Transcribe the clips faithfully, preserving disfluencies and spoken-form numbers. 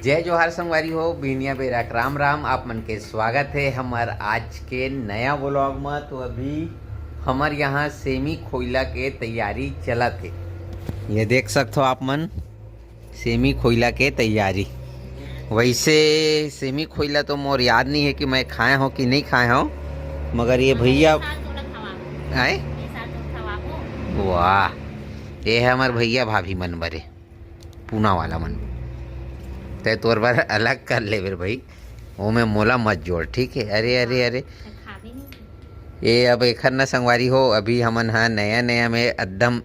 जय जोहार संगवारी हो, बिहनिया बेरा के राम राम। आप मन के स्वागत है हमर आज के नया व्लॉग में। तो अभी हमर यहाँ सेमी खोइला के तैयारी चलत है। ये देख सकत हो आप मन, सेमी खोइला के तैयारी। वैसे सेमी खोइला तो मोर याद नहीं है कि मैं खाए हूँ कि नहीं खाए हूँ, मगर ये भैया आए। वाह, ये है हमारे भैया भाभी मन बरे, पूना वाला मन। तै तोर बर अलग कर ले बेर भाई, ओमे मोला मत जोड़, ठीक है? अरे, अरे, अरे, ये अब एखर न संगवारी हो, अभी हमन हा नया नया में एकदम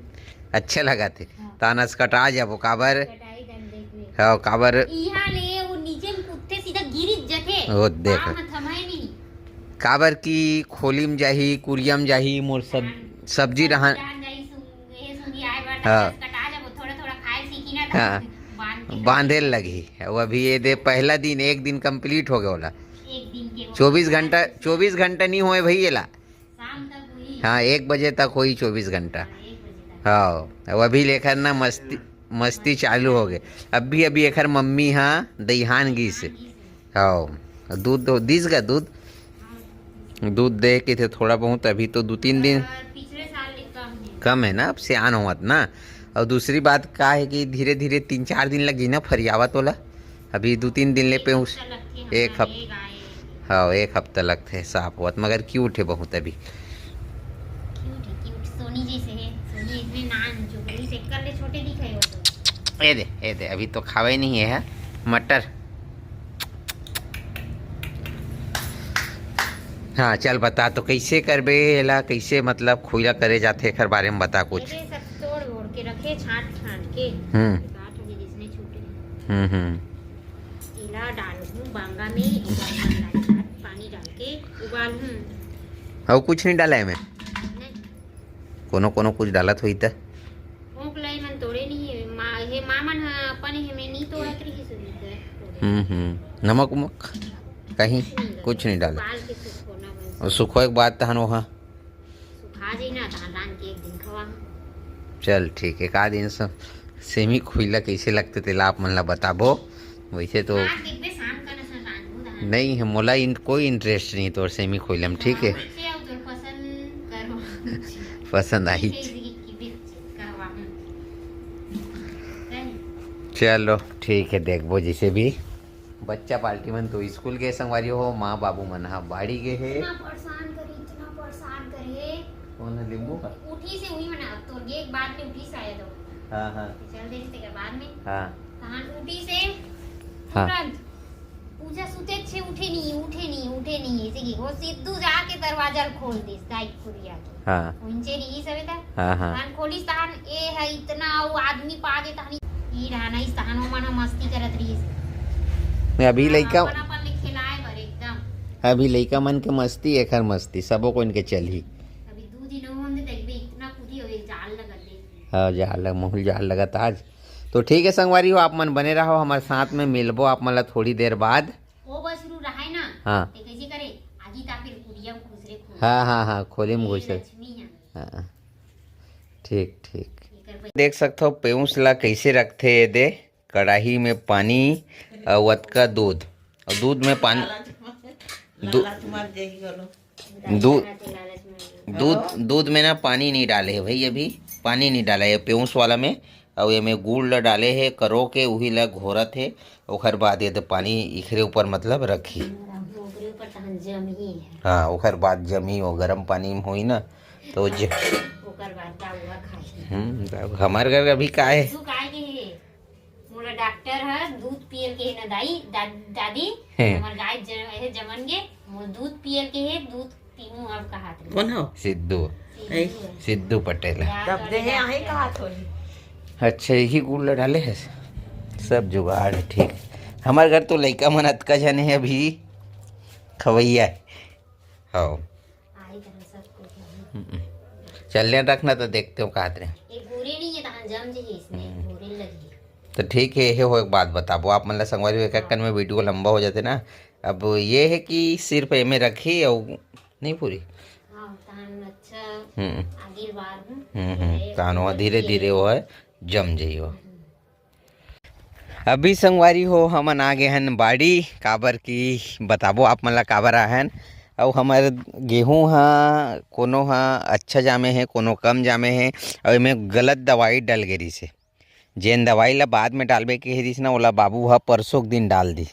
अच्छा लगत हे। हाँ। तानस कटा जाबो, काबर? कटाई डंडे के। हाँ, काबर? इहाँ ले वो नीचे में कूदथे, सीधा गिरित जथे। वो देख। पाँव में थमाए नहीं। काबर की खोली में जाही, कुरिया में जाही, मोर सब, हाँ। सब्जी रहन। जान जाही, सुन-, ये सुंगी आए बर, हाँ। तानस कटा जाबो, थोड़ा थोड़ा खाए सीखी ना, हाँ। बांध के बांधे लगही। वो अभी ये दे पहला दिन, एक दिन complete हो गया ओला। एक दिन के वो चौबीस घंटा, चौबीस घंटा नहीं होए भाई एला। शाम तक हुई। हाँ, एक बजे तक हुई, चौबीस घंटा। हाँ, एक बजे तक। हाँ, अब अभी लेकर ना मस्ती, मस्ती चालू हो गए। अभी, अभी एकर मम्मी हाँ दईहान गीस। हाँ, गीस। हाँ, दूध दो, दिस का दूध? हाँ। दूध दे के थे थोड़ा बहुत, अभी तो दो तीन दिन। और पिछले साल ले कम है। कम है ना, अब सियान होवत ना। और दूसरी बात का है कि धीरे धीरे तीन चार दिन लगी ना फरियावत वाला। अभी दो तीन दिन ले पे उस हफ्ता लगथे एक हमारे हफ-, गाय। हाँ, एक हफ्ता लगथे साफ होवत, मगर cute है बहुत अभी। Cute है, cute, सोनी जैसे है, सोनी इतने नान चुकरी से कर ले, छोटे दिखे वो तो। ए दे, ए दे, अभी तो खावे नहीं है मटर। हाँ, चल बता तो कैसे करबे एला, कैसे मतलब खोइला करे जाथे, एकर बारे में बता कुछ। ये सब तोड़ ओड़ के रखे, छांट छांट के। हम्म। काट के जिसने छूटे। हम्म, हम्म। एला डालहूँ बांगा में, एक बार पानी डाल के उबालहूँ। अउ कुछ नहीं डाला एमे? नहीं। कोनो कोनो कुछ डालत होही त? ओंक लाई मन तोड़े नहीं हे। माँ, हे माँ मन ह अपन हे में नहीं तोड़त रही सुनी के। हम्म, हम्म। नमक उमक कहीं कुछ नहीं डाला। उबाल के सुखोना बस। और सुखोए के बाद तहन ओहा सुखा जाई ना, तहन रांध के एक दिन खवा। चल ठीक है, का दिन से सेमी खोइला कैसे लगते तेला आप मन ला बताबो। वैसे तो हाँ, देखबे, शाम का नशा रांधबो तहन। नहीं है, मोला इन-, कोई interest नहीं तोर सेमी खोइला में, ठीक है? हाँ, वैसे अब तोर पसंद करो। पसंद आई। ठीक है, इसकी, की भी करवा, हम्म। चलो ठीक है, देखबो जैसे भी। बच्चा पार्टी मन तो स्कूल गए संगवारी हो, माँ बाबू मन हा बाड़ी गए हे। इतना परेशान करे, इतना परेशान करे। कौन है, लिंबू का? उठी से हुई मना, अब तोर गे एक बात में उठी से आया तो। हाँ, हाँ। चल दे तेरे बाद में। हाँ। तहान उठी से हाँ। तुरंत। पूजा सुते छे उठे नहीं, उठे नहीं, उठे नहीं, ऐसे की वो सिद्धू जाके दरवाजा खोल दे, दाई कुरिया के। हाँ। उनचे रही सवेता। हाँ, हाँ। कान खोलिस तहान, ए है इतना, वो आदमी पागे तहानी। ई रहना इस तहान वो मना मस्ती करत रहीस। मैं अभी हाँ, लइका अपन, अपन ले खिलाए बर एकदम। अभी लइका मन के मस्ती, एकर मस्ती, सबो को इनके चलही। अभी दू दिन हो हम दे देखबे, इतना कुदी हो जाल लगत दे। हाँ, जाल लग, महूल जाल लगत आज। तो ठीक है संगवारी हो, आप मन बने रहो हमारे साथ में, मिलबो आप मन ला थोड़ी देर बाद। ओ बस शुरू रहाय ना। हाँ। ते कैसे करे? आजी ता फिर कुरिया में घुसरे खोल। हाँ, हाँ, हाँ, खोली में ए घुसरे। लक्ष्मी है। हाँ, ठीक, ठीक। एकर ब- देख सकत हो पेउस ला कैसे रखथे ये दे, कढ़ाई में पानी अउ अतका दूध, अउ दूध में पानी, लालच मत, दू-, लालच मत जाही घलो। दू-, दूध, दूध में ना पानी नहीं डाले है भाई, अभी पानी नहीं डाला है पेउस वाला में। अउ एमे गुड़ ल डाले हे, करो के उही ल घोरत हे। ओखर बाद ये तो पानी इखरे ऊपर मतलब रखी। ओकरे ऊपर तहन जमही है। हाँ, ओखर बाद जमही, वो गरम पानी में होई ना, तो ज-, ओकर बाद दाउआ खाही। हम्म, तब हमार घर अभी का है? तू काय के हे? मोला डॉक्टर ह दूध पियल के हे ना दाई, दा-, दादी, हैं। हमर गाय ज-, हे जमन गे, मोर दूध पियल के हे, दूध पीहूं अब कहात रही। कौन हो? सिद्धू। सिद्धू ऐ। है। सिद्धू पटेल। तब दे हे, आहे कहात होही। अच्छा, यही गुड़ ल डाले है, सब जुगाड़ है, ठीक। हमार घर तो लइका मन अतका झन है अभी खवैया है। हाँ। आई तो हम सब कुछ नहीं। हम्म। चल ले रखना तो देखते हो कहात रहे। ये गोरे नहीं है, तहां जम जी इसमें, हम्म। गोरे लगी। तो ठीक है, ये हो एक बात बताबो आप मन ला संगवारी हो, एक हाँ। कन में वीडियो लंबा हो जाते ना। अब ये है कि सिर्फ एमे रखी और नहीं पूरी। हाँ, तहन अच्छा हम्म। आगे बार हूँ। हम्म, हम्म। ये तान वो धीरे धीरे वो है, जम जाइयो। हम्म। अभी संगवारी हो, हमन आ गे हन बाड़ी, काबर कि बताबो आप मन ला काबर आए हन। अउ हमर गेहूं ह, कोनो ह अच्छा जामे हे, कोनो कम जामे हे, अउ एमे गलत दवाई डल गे रिहिस हे। जेन दवाई ला बाद में डालबे के रिहिस ना, ओला बाबू ह परसों के दिन डाल दी।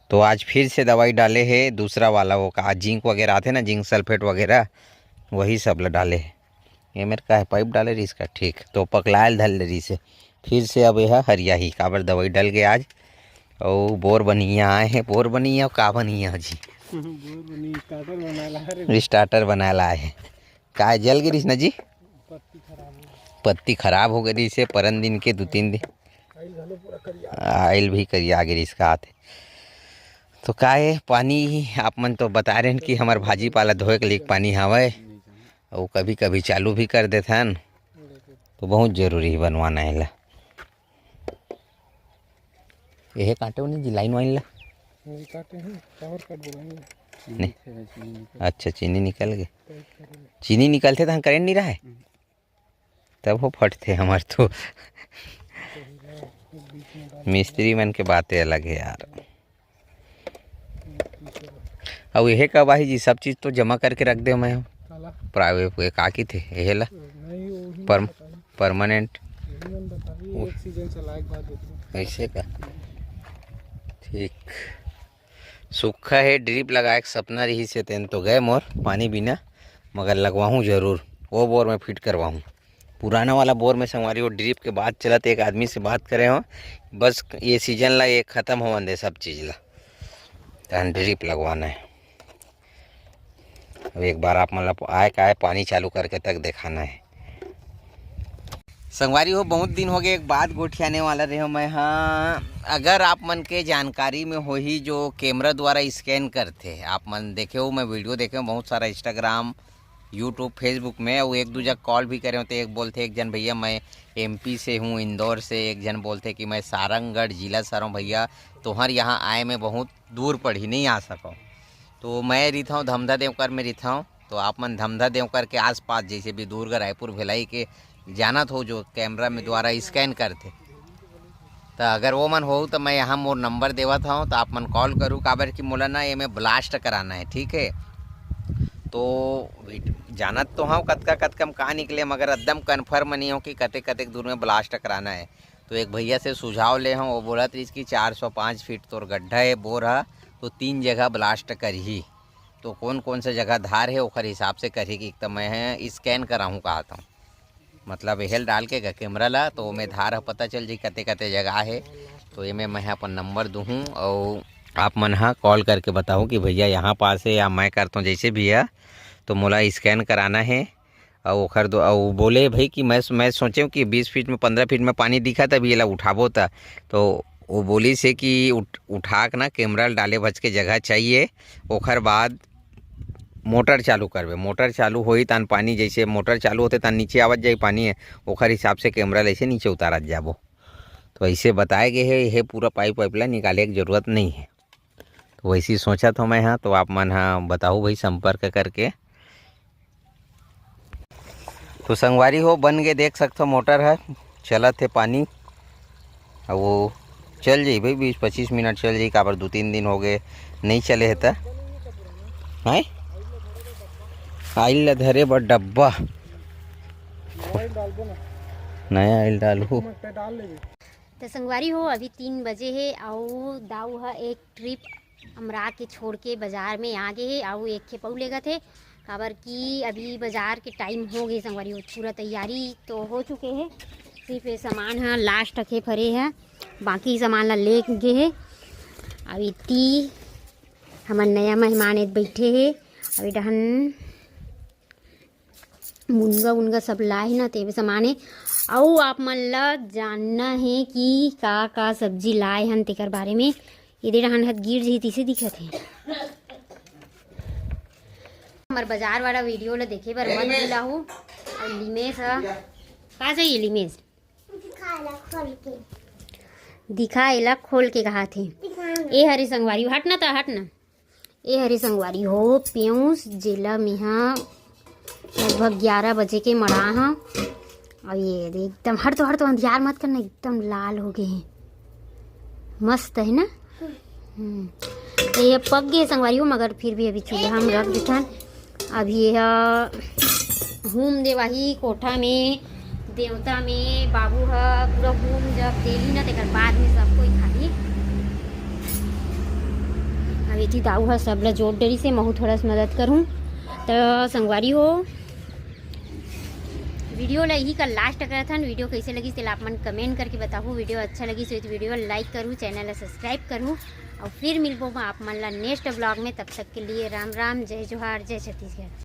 तो आज फिर से दवाई डाले हे दूसरा वाला, वो का जिंक वगैरह आथे ना, जिंक सल्फेट वगैरह, वही सब ला डाले हे। ये मेर का है, पाइप डाले रिहिस का, ठीक, तो पकलायल धर ले रिहिस हे। फिर से अब यह हरियाही, काबर दवाई डल गे आज। अउ बोर बनिया आए हे, बोर बनिया का बनिया जी? बोर बनी, स्टार्टर बनाए ला रे। स्टार्टर बनाए ला आए हे। का जल गे रिहिस ना जी? पत्ती खराब हो गे। पत्ती खराब हो गे रिहिस हे, परन दिन के दू तीन दिन। आइल घलो पूरा करिया। आइल भी करिया गे रिहिस का आथे। तो का हे, पानी आप मन तो बता रहे हैं कि हमर भाजी पाला धोए के लिए पानी हवय, अउ कभी-कभी चालू भी कर देथन, तो बहुत जरूरी हे बनवाना एला। एहे काटे नहीं जी, लाइन वाइन ला। ये काटे हैं, पावर कट बोलेंगे। नहीं। अच्छा, चीनी निकल गे। चीनी निकलथे तो हम करंट नहीं रहे, तब वो फटथे हमर तो। मिस्त्री मन के बातें अलग है यार। अउ एहे कब आही जी, सब चीज तो जमा करके रख दे मैं। काला? प्राइवेट, ये का की थे, एहे ला? नहीं, वो ही परम-, बताइए। परमानेंट। यही मन बताइए, वो एक सीजन चलाए के बाद देखो। ऐसे का? ठीक। सूखा हे, ड्रिप लगाए के सपना रहिस हे, तेन तो गए मोर पानी बिना, मगर लगवाहूँ जरूर। वो बोर में फिट करवाहूँ। पुराना वाला बोर में संगवारी, वो ड्रिप के बात चलत, एक आदमी से बात करे हो, बस ये सीजन ला, ये खत्म होवन दे सब चीज ला, तहन ड्रिप लगवाना है। अब एक बार आप मन ला आए का आए, पानी चालू करके तक दिखाना है। संगवारी हो, बहुत दिन हो गए, एक बात गोठियाने वाला रहे हो मैं, हाँ, अगर आप मन के जानकारी में होही जो कैमरा द्वारा स्कैन करथे, आप मन देखे हो, मैं वीडियो देखे हो बहुत सारा Instagram, YouTube, Facebook में, वो एक दू जगह कॉल भी करे हो, तो एक बोलथे एक जन, "भैया मैं एमपी से हूँ, इंदौर से", एक जन बोलथे कि "मैं सारंगढ़ जिला से हूँ भैया, तोहर यहाँ आए में बहुत दूर पड़ही, नहीं आ सको।" तो मैं रिथौं धमधा देवकर में रिथौं, तो आप मन धमधा देवकर के आसपास, जैसे भी दुर्ग, रायपुर, भिलाई के जानत हो, जो कैमरा में द्वारा स्कैन करथे, तो अगर वो मन हो तो मैं यहाँ मोर नंबर देवत हूँ, तो आप मन कॉल करू, काबर कि मोला ना एमे ब्लास्ट कराना है, ठीक है। तो वीड-, जानत तो हूँ कतका कतका में का निकले, मगर एकदम कन्फर्म नहीं हो कि कते कतेक दूर में ब्लास्ट कराना है। तो एक भैया से सुझाव ले हूँ, वो बोलत रहिस कि चार सौ पाँच फीट तोर गड्ढा है, बोर है, तो तीन जगह ब्लास्ट करही। तो कौन कौन सा जगह धार है, ओकर हिसाब से करही कि एक तो मैं स्कैन कराहूँ कहत हूँ, मतलब एहल डाल के ग-, कैमरा ला, तो ओमे धार ह पता चल जाई कते कते जगह हे। तो एमे मैं ह अपन नंबर दूहूँ, अउ आप मन ह कॉल करके बताहूँ कि भैया यहाँ पास है या मैं करता हूँ, जैसे भी है, तो मोला स्कैन कराना है। अउ ओखर दो, अउ बोले भाई कि मैं, मैं सोचे हूँ कि बीस फीट में, पन्द्रह फीट में पानी दिखा, तभी एला उठाबो त। तो वो बोलिस हे कि उठ-, उठा के ना कैमरा ल डाले भज के जगह चाहिए, ओखर बाद मोटर चालू करबे। मोटर चालू होई तहन पानी, जैसे मोटर चालू होते तहन नीचे आवत जाई पानी, ओखर हिसाब से कैमरा ल ऐसे नीचे उतारत जाबो। तो ऐसे बताए गए हे, ये पूरा पाइप वाइप ला निकाले के जरूरत नहीं है। तो वैसे ही सोचत हो मैं, हाँ, तो आप मन, हाँ, बताओ भाई, संपर्क करके। तो संगवारी हो, बन के देख सकथो, मोटर है, चलत हे पानी। अब वो चल जाई भाई, बीस पच्चीस मिनट चल जाई, काबर दू तीन दिन हो गए नहीं चले हे त। हैं? आइल ला धरे बर डब्बा। नया आइल डालू। तो संगवारी हो, अभी तीन बजे हे, अउ दाऊ ह एक ट्रिप अमरा के छोड़ के बाजार में आ गे हे, अउ एक खेप अउ लेगत हे, काबर कि अभी बाजार के टाइम हो गे संगवारी हो, पूरा तैयारी तो हो चुके हे, सिर्फ ये सामान ह लास्ट खेप हरे हे, बाकी सामान ला ले गे हे। अभी ती हमर नया मेहमान एक बैठे हे, अभी डहन मुनगा उनगा सब लाए हे ना, तेवे सामान हे। अउ आप मन ला जानना हे कि का का सब्जी लाए हन तेकर बारे में। ये दे डहन हत गिर जही, तिसे दिखत हे। हमर बाजार वाला वीडियो ला देखे बर मत भुलाहू। अउ लिमेश ह, का चाहिए लिमेश? दिखा एला खोल के। दिखा एला खोल के कहा थे। दिखा ना। ए हरे संगवारी, हट ना त, हट ना। ए हरे संगवारी हो, पेऊस जेला मेहा लगभग ग्यारह बजे के मड़ा हंव। अउ ये दे एकदम, हट तो, हट तो, अंधियार मत करना, एकदम लाल हो गए हे। मस्त हे ना? हम्म। तो ये पक गे संगवारी हो, मगर फिर भी अभी चूल्हा में रख देथन। अभी ये ह हूम देवाही कोठा में, देवता में, बाबू ह पूरा हूम जब देही ना, तेकर बाद में सब कोई खाही। अब एती दाऊ ह सब ल जोत डरिस हे, महू थोड़ा सा मदद करहूँ। तो संगवारी हो, वीडियो ला यही कर लास्ट करत हन। वीडियो कैसे लगिस तेला आप मन कमेंट करके बताहू। वीडियो अच्छा लगिस तो वीडियो लाइक करू, चैनल ला सब्सक्राइब करू, और फिर मिलबो आप मन ला नेक्स्ट ब्लॉग में। तब तक के लिए राम राम, जय जोहार, जय छत्तीसगढ़।